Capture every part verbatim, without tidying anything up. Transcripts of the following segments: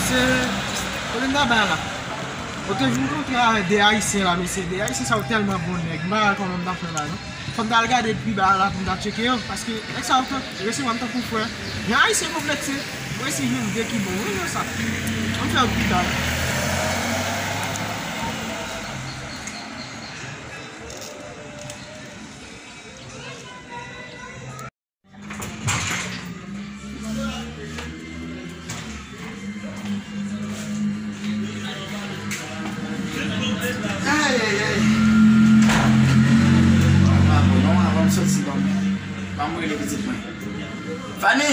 Se kote m ta bay la. Ote jou m kontre avèk de Ayisyen la, mesye. De Ayisyen sa yo tèlman bon nèg. M pa wè kòman m ta fè la, non. Fò m t al gade pi ba la pou m ta tcheke yo, paske nèg sa yo t resevwa m tankou frè. Men Ayisyen konplekse, mwen resi jwenn de ki bon, wi, nan sa. Ann fè yo pi ba la. Ay, ay, ay. Pa bon, non, avan m soti, ban m, ban m rele pitit mwen. Fanny!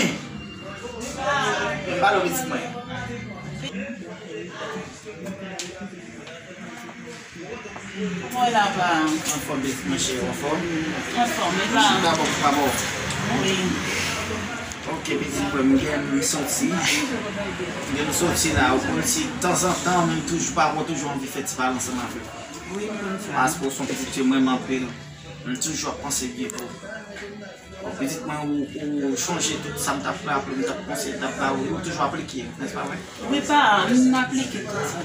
Ban m pale pitit mwen. Mwen la pa. Anfòm, pitit mwen cheri, anfòm? Anfòm, e pa. Chita bò, chita bò. Wi. Ok, pitit mwen, m gen m soti. M gen m soti la, ou konn si tanzantan, m toujou pa bon, toujou anvi fè ti pale ansanm avè w. Wi, m konn sa. Paske w se yon pitit ke m renmen anpil. M toujou ap panse byen pou ou. Bon, pitit mwen, ou, ou chonje tout sa m t ap raple, m t ap konseye, m t ap ba ou, ou toujou aplike yo, nèspa vre? Wi, pa, m aplike tout sa.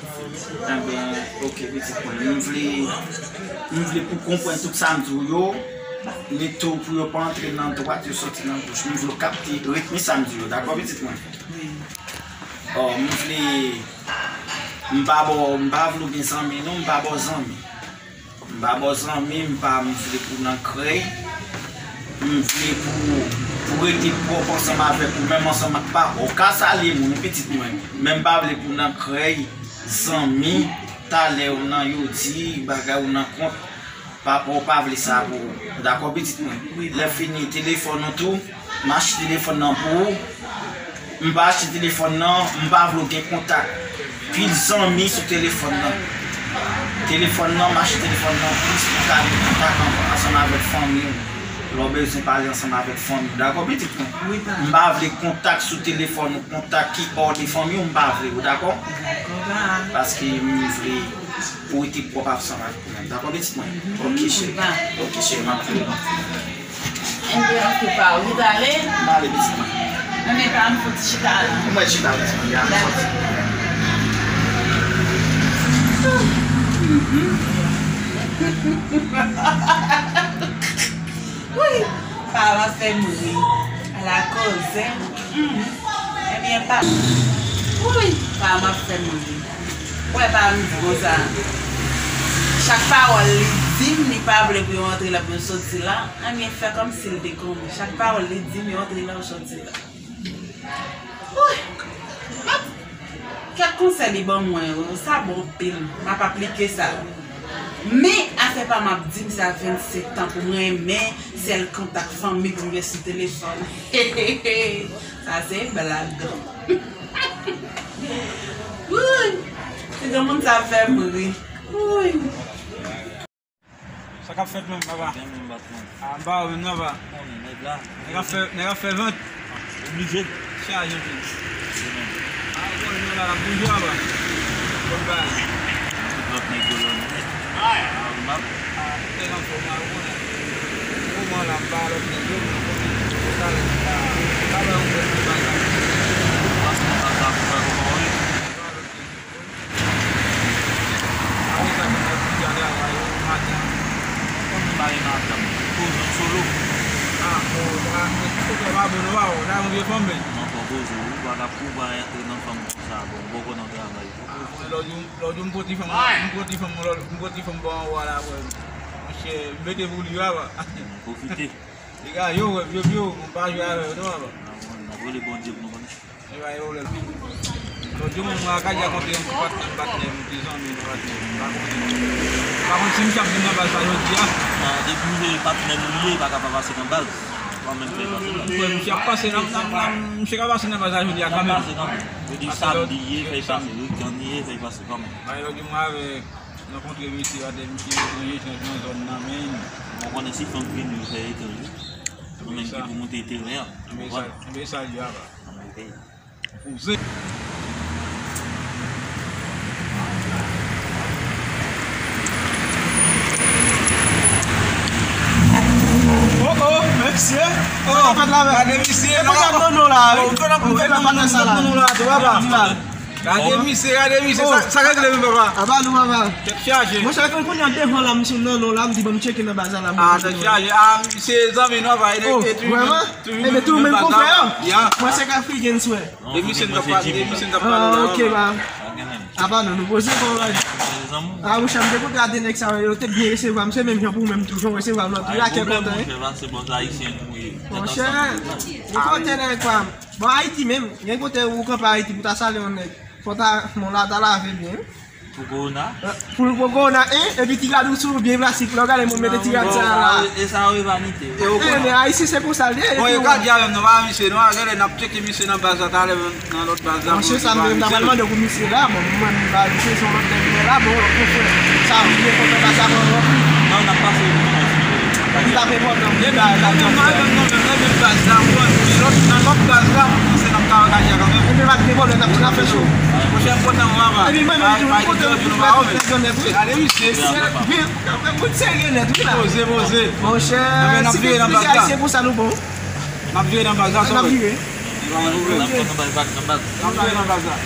Enben, ok, pitit mwen, m vle, m vle pou konprann tout sa m di w yo, men tou pou yo pa antre nan dwat, yo soti nan goch. M vle w kapte ritmi sa m di w yo, dakò, pitit mwen? Wi. Ò, m vle, m pa ba w, m pa vle w gen zanmi, non, m pa ba w zanmi. M pa ba w zanmi, m pa, m vle pou w nan krèy. M vle pou, pou w rete pwòp ansanm avèk ou, menm ansanm ak papa w. Ou ka salye moun, wi, pitit mwen. Men m pa vle pou w nan krèy, zanmi, talè ou nan yodi, bagay ou nan kont. Papa w pa vle sa pou ou. Ou dakò, pitit mwen? Wi. Lè fini, telefòn ou tou. M achte telefòn nan pou ou. M pa achte telefòn nan, m pa vle w gen kontak pil zanmi sou telefòn nan. Telefòn nan, m achte telefòn nan plis pou w ka gen kontak an-, ansanm avèk fanmi w. Lè w bezwen pale ansanm avèk fanmi w. Dakò, pitit mwen? Wi, pa. M pa vle kontak sou telefòn ou, kontak ki hors de fanmi w, m pa vle, ou dakò? Dakò, pa. Paske m vle pou w rete pwòp ansanm avèk ou menm. Dakò, pitit mwen? Mhm. Ok, cheri. Wi, pa. Ok, cheri, m ap rele w. Enben, anfè pa, ou ta ale? M ale, pitit mwen. Nan men pa m, fò ti chita la. Mwen chita, pitit mwen, ya, m soti. Wi, pa m ap fè m ri. Ala koze. Hmm. Ebyen, pa. Wi, pa m ap fè m ri. Wè pa m di konsa. Chak pawòl li di m, li pa vle pou yo antre la, pou yo soti la. Ebyen, fè kòmsi l te konnen. Chak pawòl li di m, yo antre la, yo soti la. Wouy! M ap, kèk konsèy li ban mwen yo, sa bon anpil. M ap aplike sa. Men, afè pa m ap di m sa vennsenk tan pou m renmen sèl kontak fanmi pou m gen sou telefòn. Sa se blag. Wouy! Ti granmoun sa fè m ri. Wouy! Sa k ap fèt menm, papa? Byen menm, patwon. A, m pa wè menm non, papa. Konnen nèg la. Nèg ap fè, nèg ap fè vant. Oblije. Chaje anpil. Oblije menm. A, bon, nou la, n ap bouje, papa. Bon bagay. Tout lòt nèg yo lòn nèt. A, m ap. A, tèl anfòm la, ou konnen. Moman la, m pa lòt nèg yo, men konnen. Talè, m pa, m pa wè yon bèl bagay. Paske m pa sa pou fè kòman wi. Apre sa, m ap di a travay yo maten an. Kòm m pa gen madanm, poze w solo. A, o, a, men, ou pa bon non, pa bon, la yon vye fanm, men. Non, fò poze w, ou pa ka, ou pa antre nan fanm konsa, bon, ou poko nan travay. A, lòt jou, lòt jou, m pran ti fanm, m pran ti fanm, lòt, m pran ti fanm bò anwo a la, frè m. Monchè, m mete pou li, papa. Pwofite. Degaje w, frè m, yo, yo, m pa jwe avè w, non, papa. N ap rele Bondye pou nou konnen. E pa gen pwoblèm. Lòt jou, mwen, mwen ak Adja kontre yon ti patnè m, patnè m, ti zanmi m, patnè m, m pa konnen. M pa konn si misye ap vin nan baz la jodi a. A, depi w se patnè m li ye, li pa ka pa pase nan baz. Ou pa menm fè pase nan baz. Mwen, misye ap pase nan, nan, nan, misye ka pase nan baz la jodi a kanmenm. Pase kanmenm. Jodi samdi ye, fè l pase. Wikenn ye, fè l pase kanmenm. Bay lòt jou mwen avèk, rankontre misye, atè misye etranje, nan zòn nan, men. Mwen konnen si fanm vini, yo fè etranje. Nou menm ki pou moute teren an. Ou konprann? Enben sa l ye a, papa. Poze. Oh, oh, mesye. Oh, gade misye, non. E pa gad Nono la, wi. Oh, gade patnè sa la. Nono la, tou, papa. Gade misye, gade misye, sa, sa regle menm papa. Apa nou papa? Tèt chaje. Monchè, kon kounye a devan la, misye nan non la, m di ban m tcheke nan baz la la. Ah, tèt chaje. Ah, misye zanmi nou papa, e, e, toujou menm, toujou menm konpè yo. Mwen se African Swag. E misye n t ap pale, e misye n t ap pale la. Ah, ok, ba. Apa nou, nou poze kò la. Ah, monchè, m te kontre a de nèg sa yo, yo te byen resevwa m, se menm jan pou ou menm tou, jan w resevwa m nan tou, a kè kontan, hein. Monchè, ou konte nèg pa m. Bon, Ayiti menm, gen kote ou kanpe Ayiti pou ta salye yon nèg. Fò ta, bon, la, ta lave byen. Pou kowona? Pou kowona, en, epi ti rad ou sou byen plastik, lè w gade moun mete ti rad sa la. E sa yo vanite. Eh, men Ayisyen se konsa l ye. Bon, yo ka di avè m, non, pa misye, non, gade, n ap tcheke misye nan baz la, talè, nan lòt baz la. Monchè, sa m ta pral mande pou misye la, bon, mwen, m pa misye, se yon lòt nèg la, bon, lòt konfrè. Sa, m byen kontan pa sa, bon, bon. Non, n ap pase. Li pa fè pwoblèm. E ba, la, non, non, non, non, non, non, baz la, mwen, lòt, nan lòt baz la, mwen panse n ap ka angaje kanmenm. Epi pa gen pwoblèm, n ap tou nan fè cho. Monchè, m kontan, mwen, mwen. Epi mwen menm tou, m kontan, mwen kontan, mwen kontan. Gade misye. Moun serye nèt, wi, la. Poze, poze. Monchè, si gen plis Ayisyen pou sa, nou bon. N ap vire nan baz la, n ap vire. N ap vire nan baz la.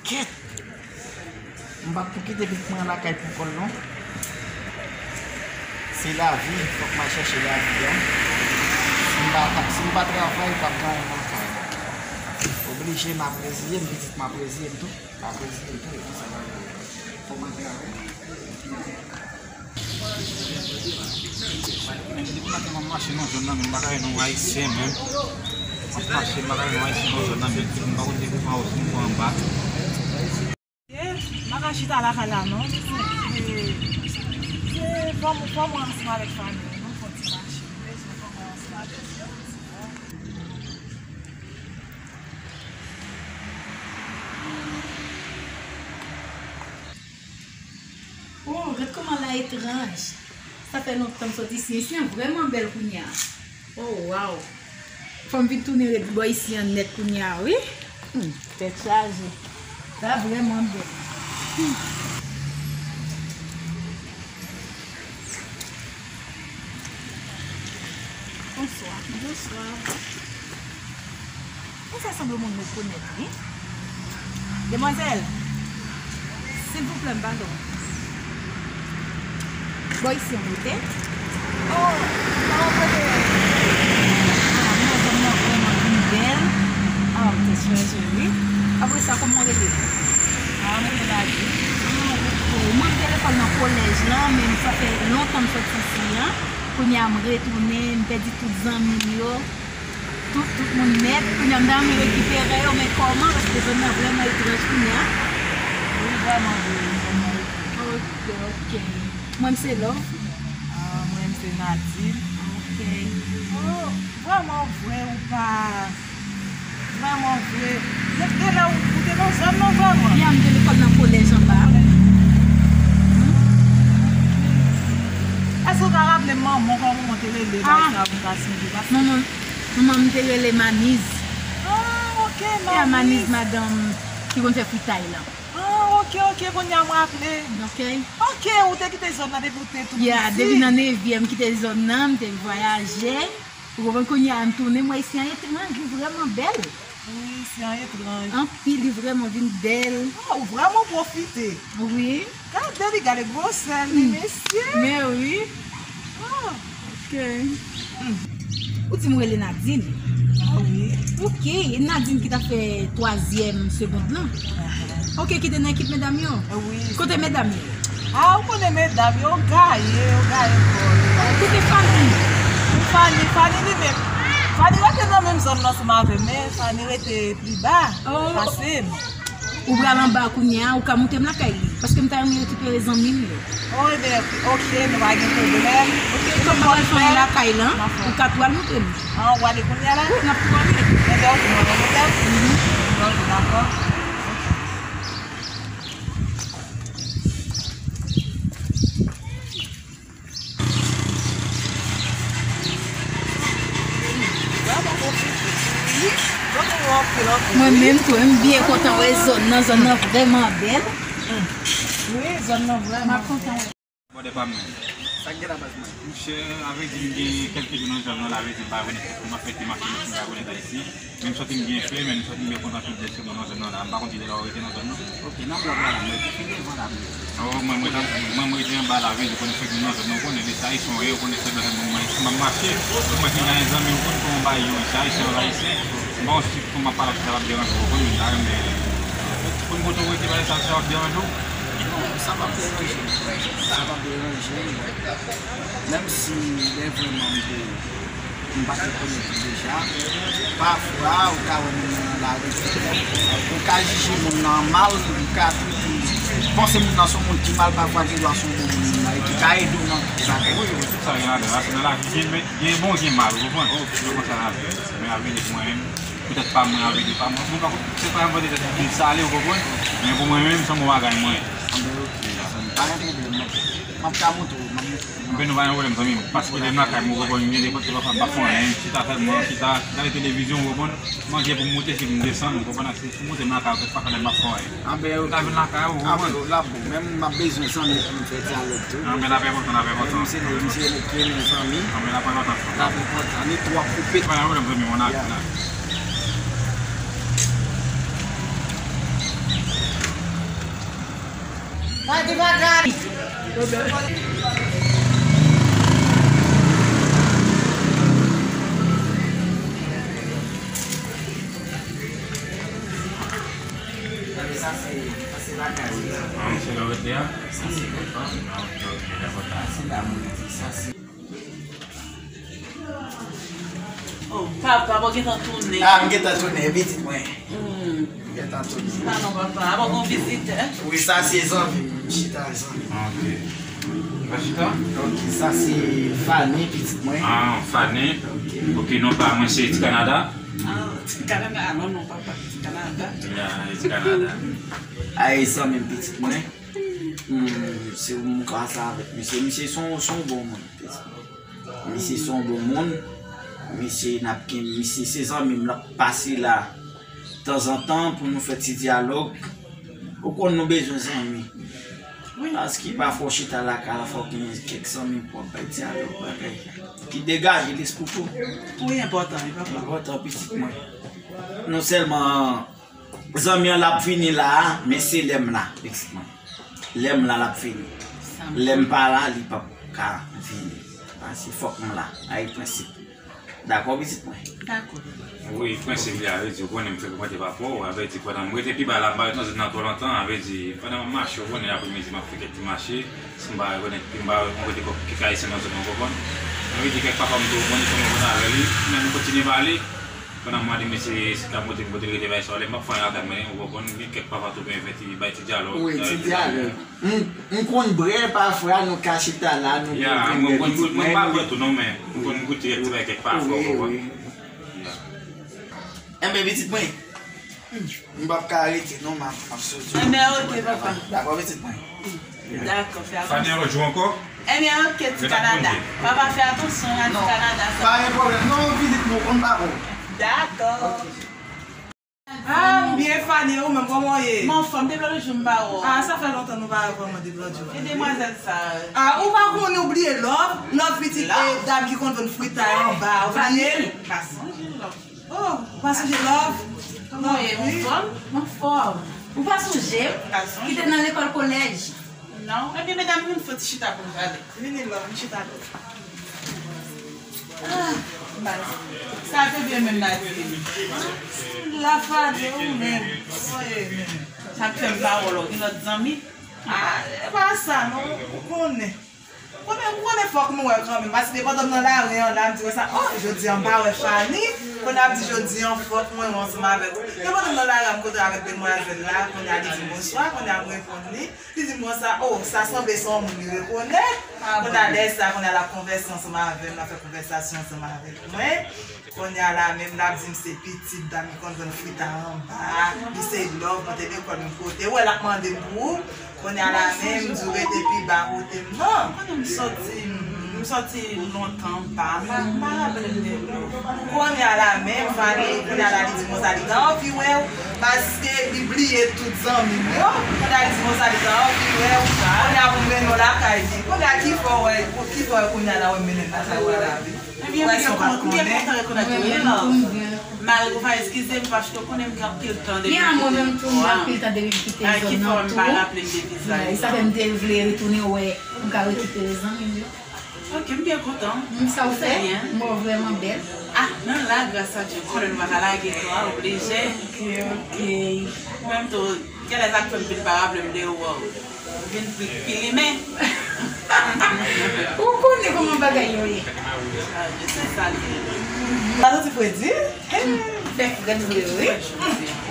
Kèt! M p ap tou kite pitit mwen lakay pou kò l non. Se lavi, fòk m al chèche lavi a. Si m pa, si m pa travay, m p ap gen anyen nan kay la. Oblije, m ap reziye m, pitit m ap reziye m tou. M ap reziye m tou, e konsa m ap travay. Fòk mwen travay. Depi maten m ap mache nan zòn nan, men m pa ka jwenn yon Ayisyen, men. M ap mache, m pa ka jwenn yon Ayisyen nan zòn nan, men. M pa konn depi pa osi m pa anba. M pa ka chita lakay la, non. Se, se, fò m, fò m ansanm avèk fanmi, non, fò ti mache. M bezwen fò m ansanm avèk yo. Oh, gad kòman la etranj. Sa fè lontan m sot isi. Isi an vrèman bèl kounye a. Oh, wow. Fò m vin tounen ret bò isi an nèt kounye a, wi. Hmm, tèt chaje. Sa vrèman bèl. Hmm. Bonswa. Bonswa. Ou fè sanble moun rekonèt, wi. Demwazèl, silvouplè, m pa lwen. Bò isi an rete. Oh, pa yon kote. Ah, men zòn nan vrèman vin bèl. Ah, m te chèche, wi. Apre sa, kòman w rele? Ah, mwen rele Nadine. Ah, ok. Mwen, m te lekòl nan kolèj lan, men sa fè lontan m sot isi an. Kounye a, m retounen, m pèdi tout zanmi m yo. Tout, tout moun nèt. Kounye a, m ta renmen rekipere yo, men kòman? Paske zòn nan vrèman etranj kounye a. Wi, vrèman vre, vrèman vre. Ok, ok. Mwen, m se Love. Ah, mwen, m se Nadine. Ok. Oh, vrèman vre, ou pa, vrèman vre. De, de lè ou, ou te nan zòn nan vrèman? Ya, m te lekòl nan kolèj anba. Èske ou ka raple m manman w, kòman manman w te rele, bagay sa pou m ka sonje? Manman, manman m te rele Maniz. Ah, ok, Maniz. Ya, Maniz, madanm ki konn fè fritay lan. Ah, ok, ok, kounye a m raple. Ok. Ok, ou te kite zòn nan depi ou te tou piti. Ya, depi nan nevyèm, m kite zòn nan, m te vwayaje. Ou konprann, kounye a m tounen, m wè isi an etranj, li vrèman bèl. Wi, isi an etranj. Anpil, li vrèman vin bèl. Ah, ou vrèman pwofite. Wi. Gade li, gade gwosè li, mesye. Men wi. Ah. Ok. Hmm. Ou di m rele Nadine? Ah wi. Ok, Nadine ki t ap fè twazyèm segond lan. Ok, ki te nan ekip medam yo? Ah wi. Kote medam yo? Ah, ou konnen medam yo, yo gaye, yo gaye kò yo. Kote Fanny? Fanny, Fanny li menm. Fanny rete nan menm zòn nan ansanm avè m, men Fanny rete pi ba pase m. Ou pral anba kounye a, ou ka moute m lakay li. Paske m ta renmen rekipere zanmi m yo. Oh, ebyen, ok, nou pa gen pwoblèm. Ok, kòm m pral fè yon lakay lan, ou ka tou al moute m. Ah, ou ale kounye a la? Wi, n ap tou ale. Ebyen, ok, mwen remoute m. Mhm. Ok, dakò. Mwen Menm tou, m byen kontan wè zòn nan, zòn nan vrèman bèl. Wi, zòn nan vrèman kontan wè. Bòdè pa m menm. Sa k gen la baz mwen? Monchè, a vrè di, m gen kèlke jou nan zòn nan la, a vrè di, m pa rekonèt, m ap fè ti mache, m pa rekonèt Ayiti. Men m santi m byen fè, men m santi m byen kontan tout dèske mwen nan zòn nan la. M pa konn ki lè w rete nan zòn nan. Ok, nan blòk la, la, mwen te fin devan la, mwen. Oh, mwen, mwen, mwen, mwen rete anba la, vle di, konnen fèk moun nan zòn nan, ou konnen, lè se ayisyen, ou konnen se bagay moun, mwen, si m ap mache, mwen fin gen zanmi, ou konnen kòman bagay yo, se ayisyen, anvayisyen. Bon, si pou m ap pale ak sa, p ap deranje w, ou konnen, m ta renmen, pou m kote ou rete, bagay sa, sa p ap deranje w? Non, sa p ap deranje m, frè. Sa p ap deranje m. Menm si lè vrèman m te M pa t rekonèt li deja. Pafwa, ou ka wè moun nan nan lari, ou ka jije moun nan mal, ou ka panse moun nan se yon moun ki mal, pafwa gen dwa se yon bon moun li ye, ki ka ede w nan tout bagay. Wi, wi, tout sa gen ladan. Paske nan lavi, gen, gen bon, gen mal, ou konprann? Yo konsa nan lavi. Men avni mwen menm, petèt pa mwen, avni pa mwen. Mwen pa konn, se pa yon kote de sale, ou konprann? Men pou mwen menm, se yon bon bagay mwen. Anben, ok, zanmi, pa gen pwoblèm, m ap, m ap ka montre w, m ap montre w. Anben, nou pa gen pwoblèm, zanmi m. Paske lè m lakay mwen, ou konprann, m gen de kote pafwa m pa fè anyen, m chita sèlman, chita, gade televizyon, ou konprann, manje pou m moute, si pou m desann, ou konprann, si pou m moute m lakay ou, kèk pafwa lè m pa fè anyen. Anben, ok. M ka vin lakay ou, ou konprann. Anben, la bon, men m ap bezwen zanmi pou m fè dyalòg tou. Anben, l ap enpòtan, l ap enpòtan. Misye, misye, misye, zanmi. Anben, l ap enpòtan. L ap enpòtan, ni twòp koupe. Pa gen pwoblèm, zanmi m, on a, on a. Pati bagay. Sa se, sa se bagay. Ah, se la ou rete a? Sa se lekòl. Ah, ok, ok, dakò, dakò. Sa se la moun di, sa se Oh, papa, bon, gentan tounen. Ah, m gentan tounen, pitit mwen. Hmm. M gentan tounen. Pardon, papa. Abo gon vizitè? Wi, sa se zanmi m, chita zanmi m. Ah, ok. Ou ka chita? Ok, sa se Fanny, pitit mwen. Ah, Fanny. Ok. Ok, non pa mwen se Ti Kanada. Ah, Ti Kanada. Ah, non, non, papa, Ti Kanada. Ya, Ti Kanada. Ay, zanmi m, pitit mwen. Hmm, se ou m ka sa avèk misye. Misye se yon, se yon bon moun, pitit mwen. Misye se yon bon moun. Misye n ap gen, misye se zanmi m, l ap pase la tanzantan pou nou fè ti dyalòg. Ou konn nou bezwen zanmi. Wi. Paske pafwa w chita lakay la, fòk gen kèk zanmi pou w ap bay dyalòg, bagay. Ki degaje lespri tou. Wi, enpòtan, wi, papa. Enpòtan, pitit mwen. Non sèlman zanmi an l ap vini la a, men se lè m la, pitit mwen. Lè m la, l ap vini. Lè m pa la, li p ap ka vini. Paske fòk m la. Ay prensip. Dakò, pitit mwen? Dakò. Wi, prensip li a, vle di, ou konnen m frekante pa pò, a vle di, pandan m rete pi ba la, m pa ret nan zòn nan twò lontan, a vle di, pandan m ap mache, ou konnen, apremidi, m ap fè kèk ti mache, si m pa rekonèt, m pa wè yon kote kòk, kèk ayisyen nan zòn nan, ou konprann? A vle di, kèk pafwa m tou, ou konn, ou konn avè li, men nou kontinye pale, pandan m mande mesye si l ka montre m kote l rete, bay sa, lè m ap fè yon lakay mwen, ou konprann, gen kèk pafwa tou, ben, fè ti, bay ti dyalòg, wi, ti dyalòg. M, m konn bwè pafwa, nou ka chita la, nou bwè, mwen, mwen, mwen pa bwè tou non, men m konn goute kèk ti bagay kèk pafwa, ou konprann? Wi, wi. Ya. Enben, pitit mwen, m p ap ka rete non, m ap, m ap soti. Enben, ok, papa. Dakò, pitit mwen? Dakò, fè atansyon. Fanny, lòt jou ankò? Enben, ok, Ti Kanada. Papa, fè atansyon a Ti Kanada sa. Pa gen pwoblèm. Non, pitit mwen, ou konn pa bon. Dakò. Ah, m byen, Fanny, ou menm, kòman w ye? M anfòm, depi lòt jou m pa wè w. Ah, sa fè lontan nou pa wè, vrèman, depi lòt jou. E demwazèl sa? Ah, ou pa konnen, ou bliye Love? Love, pitit, e, dam ki konn vann fritay anba, ou bliye l? Fanny, m pa sonje Love. Oh, ou pa sonje Love? Kòman w ye, m anfòm? M anfòm. Ou pa sonje m? Ki te nan lekòl kolèj. Non. Ebyen, medam, vin fè ti chita pou m pale. Vini, Love, vin chita, Love. Ah, baz. Sa te byen menm, Nadine. La fade ou menm. Sa k fè m pa wè w la, ou gen lòt zanmi? Ah, e pa sa, non, ou konnen. Konnen, ou konnen fòk nou wè kanmenm. Paske pandan m nan lari an la, m di konsa, oh, jodi an m pa wè Fanny. Kounye a m di jodi an fòk mwen wè ansanm avèk ou. Depi pandan m nan lari an, m kontre avèk demwazèl la, kounye a li di m bonswa, kounye a m reponn li. Li di m konsa, oh, sa sanble se yon moun li rekonèt. Kounye a lè sa, kounye a l ap konvèse ansanm avè m, l ap fè konvèsasyon ansanm avèk mwen. Kounye a la menm, l ap di m se pitit dam ki konn vann fritay anba, li se Love, mwen te lekòl menm kote. Ou wè l ap mande m pou ou. Kounye a la menm, m di w rete pi ba kote m nan. Kote m soti? Sòti lontan, m pa, m pa, m pa raple m de nou. Kounye a la menm, Fanny, kounye a la li di konsa li gen anvi wè w, paske li bliye tout zanmi l yo. Kounye a li di konsa li gen anvi wè w. Kounye a pou m mennen w lakay li. Kounye a ki fè w wè, ki fè w wè kounye a la wè m mennen l lakay w la wi. Ebyen, m byen kontan rekonèt ou wi, love. Malgre w pa eskize m, paske w konnen m gen anpil tan depi m kite zòn nan tou. Ki fè m pa raple m de vizaj. Sa fè m te vle retounen wè, m ka rekipere zanmi m yo. Ok, m byen kontan. Sa w fè? M wè w vrèman bèl. Ah, nan la, gras a Dye, konnen m pa ka lage tou, a oblije. Ok, ok. Ou menm tou, genlè sa k fè m vin pa raple m de ou, ou vin pi, pi limen. Ou konnen kòman bagay yo ye. Ah, se sa l ye. Sa soti fredi? Fè frèt vre wi.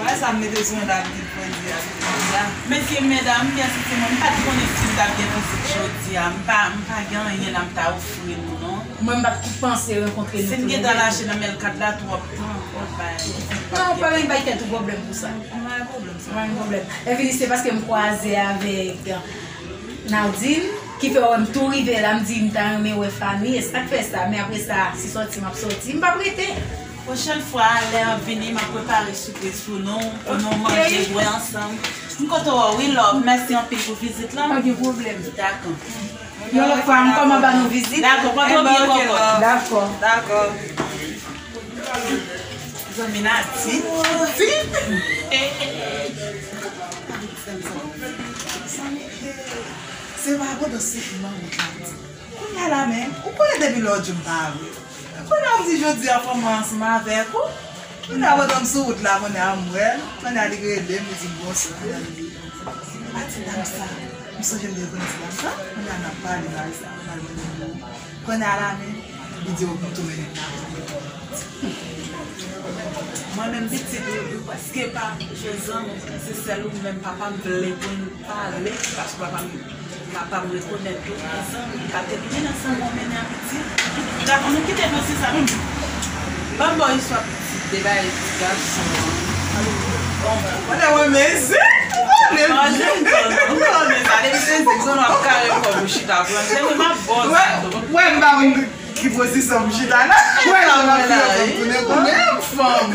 Wè sa m mete sou mwen dam ki fredi a, fredi a. Mesye, medam, m byen santi mwen, m pa t konnen si m t ap gen fizik jodi a. M pa, m pa gen anyen la m ta ofri nou non. Mwen m pa t panse rankontre nou. Si m gentan lache nan men l kat la twòp tan, oh, bay. Non, pa gen bay tèt ou pwoblèm pou sa. Pa gen pwoblèm sa. Pa gen pwoblèm. Evini se paske m kwaze avèk Nardine, ki fè wè m tou rive la, m di m ta renmen wè Fanny, e sa k fè sa, men apre sa, si sòti m ap sòti, m p ap rete. Pwochèn fwa, lè w ap vini, m ap prepare sipriz pou nou, pou nou manje, bwè ansanm. M kontan wè w wi, love. Mèsi anpil pou vizit la. Pa gen pwoblèm. Dakò. Yon lòt fwa ankò, m ap ba nou vizit. Dakò, pòte w byen, kòkòt. Dakò. Dakò. Zanmi Nadine. Se pa abondans se ki manman Nadine. Kounye a la menm, ou konnen depi lòt jou m pa vle. Kounye a w di jodi a fò mwen ansanm avèk ou. Kounye a pandan m sou wout la, kounye a m wè l, kounye a li rele m, li di m bonswa, kounye a li di, a ti dam sa, m sonje m te konnen ti dam sa, kounye a n ap pale, n a resi aprann al wè moun. Kounye a la menm, li di w pou m tou mennen l la. Mwen menm pitit, ou, ou prèske pa jwe zanmi, se sèl ou menm papa m vle pou l pale, paske papa m, papa m rekonèt tou, e zanmi, li pa te vini nan zanmi w mennen an pitit. Dakò, nou kite dosye sa. Ban m ba w istwa pitit, de bagay ti gason. Bon, konnen mwen mezi, mwen mezi. Mwen mezi, depi se zen zon w ap kare kò w chita pran zen, mwen m ap ba w sa tou. Wè m pa konn ki pozisyon m chita la. Wè la, m ap fè yon fanm tounen konnen m fanm.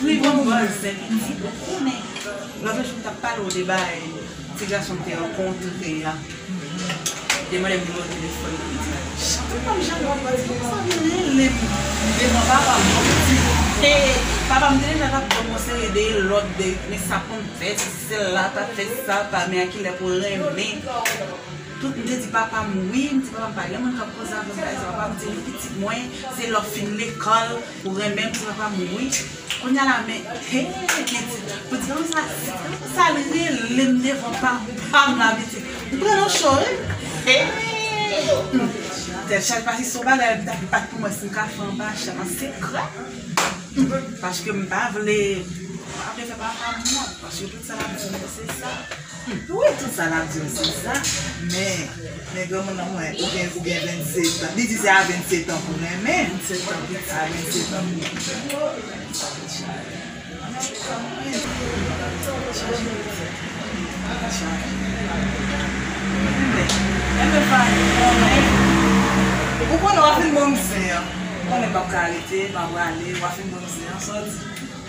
Wi, bon, bon, se pitit, ou konnen. Lòt jou m t ap pale w de bagay ti gason m te rankontre a. Li mande m nimewo telefòn li. Chante pa m janm wè pati konsa vin rele m devan papa m. Papa m te deja t ap ban m yon seri de lòd de, men sa pou m fè, si sèl la ta fè sa, pa men a kilè pou renmen. Tout m te di papa m wi, m di papa m pa gen moun k ap koze avè m bagay sa, papa m di wi pitit mwen, se lè w fin lekòl, ou renmen m, m di papa m wi. Kounye a la, men, hey, pitit, pou di kòman sa, kòman sa l rele m devan papa m la, pitit. M pran nan cho, wi. Hey! Tèt chaje pase se yon bagay, m t ap bat pou mwen si m ka fè anba chay an sekrè. Paske m pa vle, m pa vle fè papa m wont, paske tout sa l ap di m yo se sa. Wi, tout sa l ap di yo se sa, men, men granmoun nan mwen, ou gen, ou gen vennsetan. Li di se a vennsetan pou renmen. Vennsetan, pitit. A vennsetan pou renmen. Enben, enben, Fanny, ou konnen w ap fin ban m zen an. Ou konnen m p ap ka rete, m ap prale, w ap fin ban m zen an, sa w di?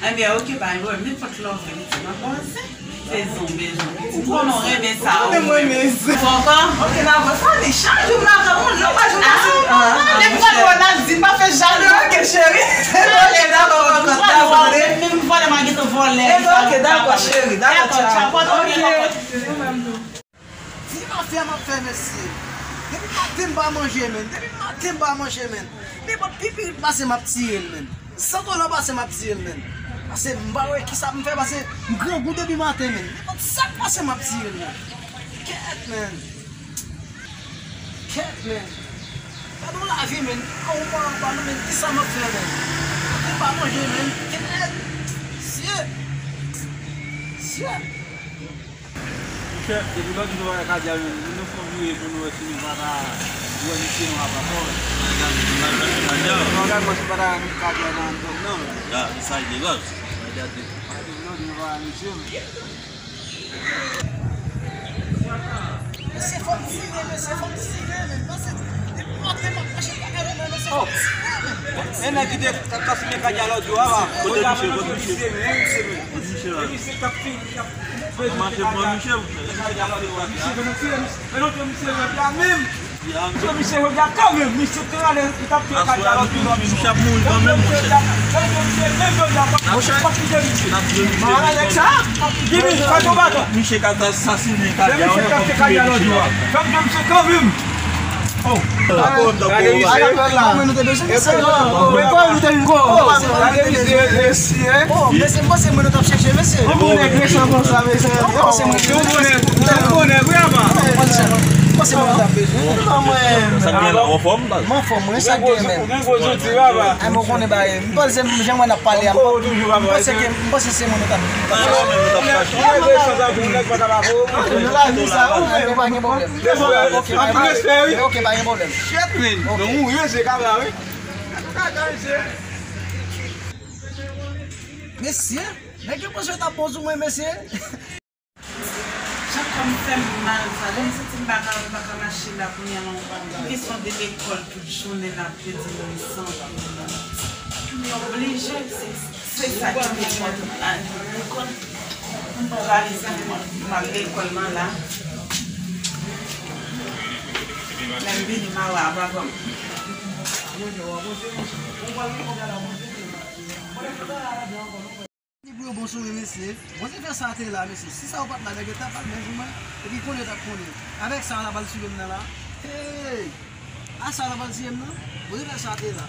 Ebyen, oke, pa gen pwoblèm. Nenpòt lè w vle, pitit, m ap ba w zen. Se zen w bezwen, pitit. M konnen w renmen sa, wi. Ou konnen m renmen zen. Fò ankò? Oke, n ap wè. Fanny, chak jou m la fè yon lòt pa jou m ap di. Ah, nenpòt lè w la di, m pa fè jalou. Oke, cheri. Oke, dakò, dakò, dakò. Menm vòlè, m a gentan vòlè. Ebyen, oke, dakò, cheri. Dakò, tchao. Oke. Ti afè m ap fè, mesye. Depi maten m pa manje, menn. Depi maten m pa manje, menn. Nenpòt pipirit pase, m ap tiye l, menn. Santolan pase, m ap tiye l, menn. Pase m pa wè kisa m fè, pase m grangou depi maten, menn. Nenpòt sa k pase, m ap tiye l, menn. Kèt, menn. Kèt, menn. Gade yon lavi, menn. A ou pa anba nou, menn. Kisa m ap fè, menn? Maten m pa manje, menn. Kèt. Sye. Sye. Monchè, depi lòt jou nou pa wè Kadia menm, nou fè yon vire pou nou wè si nou pa ta wè misye non apa kò. Gade, gade, gade, gade. Nou gade kòm si pa ta wè Kadia nan zòn nan. Ya, sa e de baz. Gade, depi lòt jou nou pa wè misye menm. Mesye, fò m tire, mesye, fò m tire, menn. Pase, depi Oh. E nèg ki te ka, ka simen kay a lòt jou a, va. Kote misye, kote misye? Kote misye la? E misye k ap fin, k ap bezwen fè kay a lòt jou a. Misye, men non, men non, men misye, men la menm. Misye, misye, jodi a kanmenm, misye te ale, li t ap fè kay a lòt jou a. Misye ap mouri kanmenm, monchè. Monchè, misye ka sasinen kay a lòt jou a. Fè m jwenn misye kanmenm. Oh. Gade misye. Gade misye. Mesye, mwen se mwen nou t ap chèche, mesye. Yon bon nèg mechan konsa, mesye. Yon bon nèg, yon bon nèg, yon bon nèg, vrèman. Mwen se mwen nou t ap bezwen. Non, mwen. Sa k gen la, anfòm, baz? Mwen anfòm, mwen, sa k gen, menm? Ou gen gwo zouti, baba. Ay, mwen konnen bagay. Mwen panse jan mwen ap pale a, mwen panse ke, mwen panse se mwen nou t ap. Mwen nèg mechan sa, pou nèg pa ta ba pou. Nan lavi sa, ou menm. Pa gen pwoblèm. Anpil respè, wi. Ok, pa gen pwoblèm. Shit, men. Ok. Nou mouri, mesye, kabra, wi. Mesye, nèg yo panse yo t ap bon sou mwen, mesye. Jan kò m fè m mal sa, lè m santi m pa ka, m pa ka mache la kounye a, non. Kesyon de lekòl tout jounen la, pedi m san. M oblije, se, se sa ki te fè m al lekòl. M pa pale sa, m al lekòl nan la. Lè m vini, m a wè a papa m. Li pou yo bon sou mwen, mesye. Bondye fè sa te la, mesye. Si sa yo pa t la, nèg yo t ap al menm jou mwen. Epi konnen yo t ap konnen. Avèk sa la pral tiye m nan la. Hey! A sa la pral tiye m nan. Bondye fè sa te la.